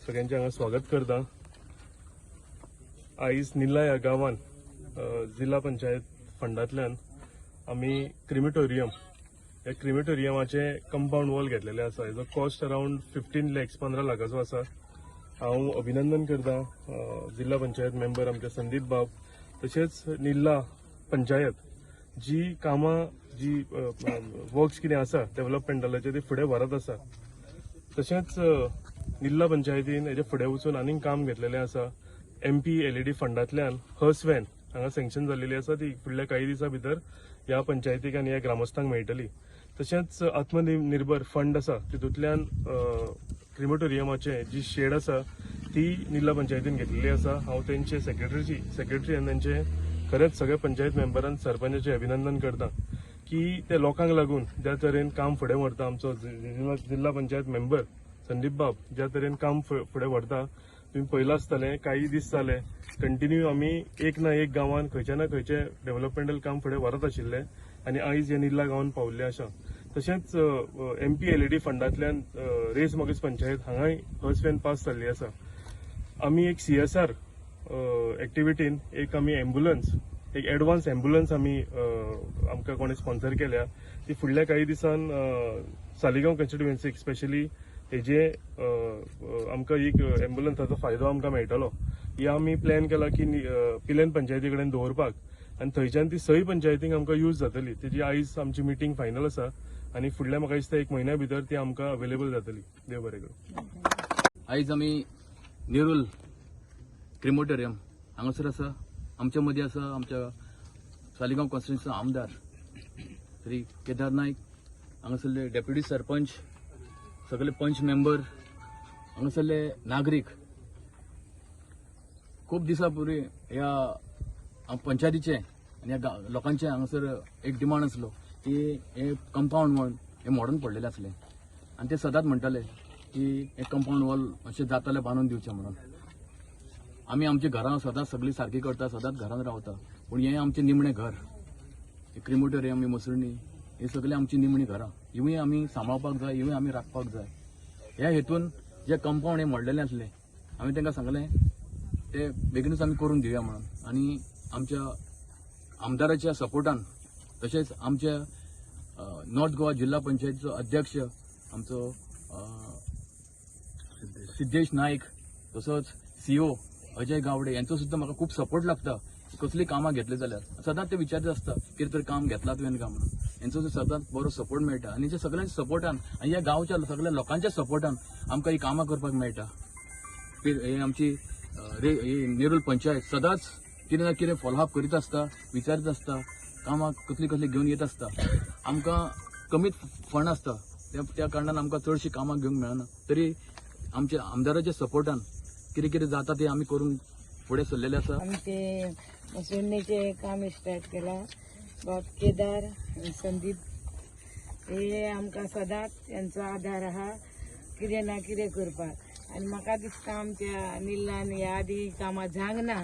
सगळ्यांचे हांगा स्वागत करता. आयज निल्ला ह्या गांवान जिल्हा पंचायत फंडांतल्यान आमी क्रिमिटोरियम ह्या क्रिमिटोरियमाचे कंपाउंड वॉल घेतलेले आसा. हेजो कॉस्ट अरावंड 15 लॅक्स, 15 लाखाचो आसा. हांव अभिनंदन करता जिल्हा पंचायत मेंबर आमचे संदीप बाब, तशेंच निल्ला पंचायत जी कामां, जी वर्क्स कितें आसा डेव्हलपमेंटाचे, ती फुडें व्हरत आसा. तशेंच निल्ला पंचायतीन हेजे फुडें वचून आनीक काम घेतलेलें आसा. एमपी एलएडी फंडांतल्यान हर्स व्हॅन हांगा सँक्शन जाल्लेली आसा. ती फुडल्या काही दिसां भितर ह्या पंचायतीक आनी ह्या ग्रामस्थांक मेळटली. तशेंच आत्मनिर्भर फंड आसा, तितूंतल्यान क्रिमोटोरियमाचे जी शेड आसा ती निल्ला पंचायतीन घेतलेली आसा. हांव तेंचे सेक्रेटरी आनी तेंचे खरेंच सगळे पंचायत मेंबरान, सरपंचाचें अभिनंदन करता की ते लोकांक लागून ज्या तरेन काम फुडें व्हरता, आमचो जिल्हा पंचायत मेंबर संदीप बाब ज्या तरेन काम फुडें व्हरता, तुमी पळयलां आसतलें. काही दीस जाले कंटिन्यू आमी एक ना एक गांवान खंयच्या ना खंयचें डेव्हलपमेंटल काम फुडें व्हरत आशिल्ले आनी आयज हे निल्ला गांवान पावल्ले आसा. तशेंच एमपी एलएडी फंडांतल्यान रेस मागीस पंचायत हांगाय हर्स व्हॅन पास जाल्ली आसा. आमी एक सीएसआर एक्टिविटीन एक आमी एम्बुलन्स, एक एडवान्स एम्बुलन्स आमी आमकां कोणें स्पॉन्सर केल्या. ती फुडल्या काही दिसान सालिगांव कॉन्स्टिट्युएन्सीक स्पेशली हेजे आमकां एक एम्बुलन्साचो फायदो आमकां मेळटलो. ही आमी प्लॅन केला की पिलेन पंचायती कडेन दवरपाक आनी थंयच्यान ती सय पंचायतींक आमकां यूज जातली. तेजी आयज आमची मिटींग फायनल आसा आनी फुडल्या म्हाका दिसता एक म्हयन्या भितर ती आमकां अवेलेबल जातली. देव बरें करूं. आयज आमी नेरुल क्रिमोटोरियम हांगासर आसा. आमच्या मदीं आसा आमच्या सालिगांव कॉन्स्टिट्युन्सीचो आमदार श्री केदार नायक, हांगासरले डेप्युटी सरपंच, सगळे पंच मेंबर, हांगासरले नागरीक. खूब दिसां पूर्वी ह्या पंचायतीचे आनी ह्या लोकांचे हांगासर एक डिमांड आसलो की हे कंपाऊंड वॉल हे मोडून पडलेले आसले आनी ते सदांच म्हणटाले की हे कंपाऊंड वॉल अशें जाताले बांदून दिवचें म्हणून. आमी आमची घरां सदांच सगळीं सारकी करता, सदांच घरांत रावता, पूण हें आमचें निमणें घर. हे क्रिमोटोरियम, ही मसुर्णी, हे सगळे आमची निमणी घरां. हिवूय आमी सांबाळपाक जाय, हिवूय आमी राखपाक जाय. ह्या हेतून जे कंपाऊंड हे मोडलेलें आसलें, आमी तांकां सांगलें ते बेगीनूच आमी करून दिवया म्हणून. आनी आमच्या आमदाराच्या सपोर्टान, तशेंच आमच्या नॉर्थ गोवा जिल्हा पंचायतीचो अध्यक्ष आमचो सिद्धेश नायक, तसोच सीओ अजय गावडे यांचो सुद्दां म्हाका खूब सपोर्ट लागता. कसलीं कामां घेतली जाल्यार सदांच ते विचारत आसता, कितें तरी काम घेतलां तुवें काय म्हणून. यांचो सदांच बरो सपोर्ट मेळटा आनी जे सगळ्यांच्या सपोर्टान आनी ह्या गांवच्या सगळ्या लोकांच्या सपोर्टान आमकां ही कामां करपाक मेळटा. ही आमची रे ही नेरूल पंचायत सदांच कितें ना कितें फॉलोअप करीत आसता, विचारीत आसता, कामां कसली कसली घेवन येत आसता. आमकां कमीच फंड आसता, त्या त्या कारणान आमकां चडशीं कामां घेवंक मेळना, तरी आमच्या आमदाराच्या सपोर्टान कितें कितें जाता तें आमी करून फुडें सरलेले आसा. आमचे मसुंडीचे काम स्टार्ट केला. बाब केदार, संदीप हे आमकां सदांच त्यांचो आदार आहा कितें ना कितें करपाक. आनी म्हाका दिसता आमच्या निल्लान ह्या आदी कामां जावंक ना,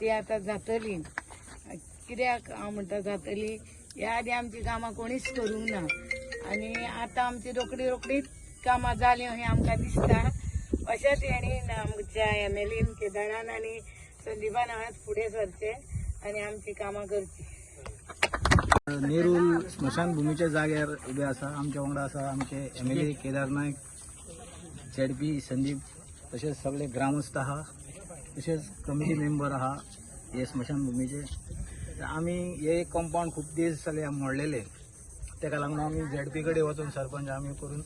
ती आतां जातली. कित्याक हांव म्हणटा जातली? ह्या आदी आमची कामां कोणीच करूंक ना आनी आतां आमची रोखडी रोखडीच कामां जालीं अशें आमकां दिसता. अशेंच हेणी, आमच्या एमएलएन केदारान आनी संदीपान हांगाच फुडें सरचें आनी आमची कामां करची. नेरूल स्मशानभूमीच्या जाग्यार उबे आसा. आमच्या वांगडा आसा आमचे एमएलए केदार नायक, झेडपी संदीप, तशेंच सगळे ग्रामस्थ आहा, तशेंच कमिटी मेंबर आहा हे स्मशानभूमीचे. तर आमी हे कंपाऊंड खूब दीस जाले मोडलेले. तेका लागून आमी झेडपी कडेन वचून, सरपंच आमी करून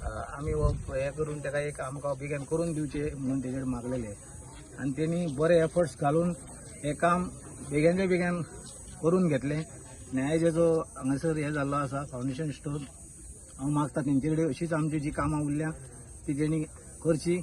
आमी हो हे करून तेका एक आमकां बेगीन करून दिवचे म्हणून तेजेर मागलेले आनी तेणी बरे एफर्ट्स घालून हें काम बेगीनच्या बेगीन करून घेतलें. आनी आयज हेजो हांगासर हें जाल्लो आसा फावंडेशन स्टोन. हांव मागता तेंचे कडेन अशीच आमची जी कामां उरल्या ती तेणी करची.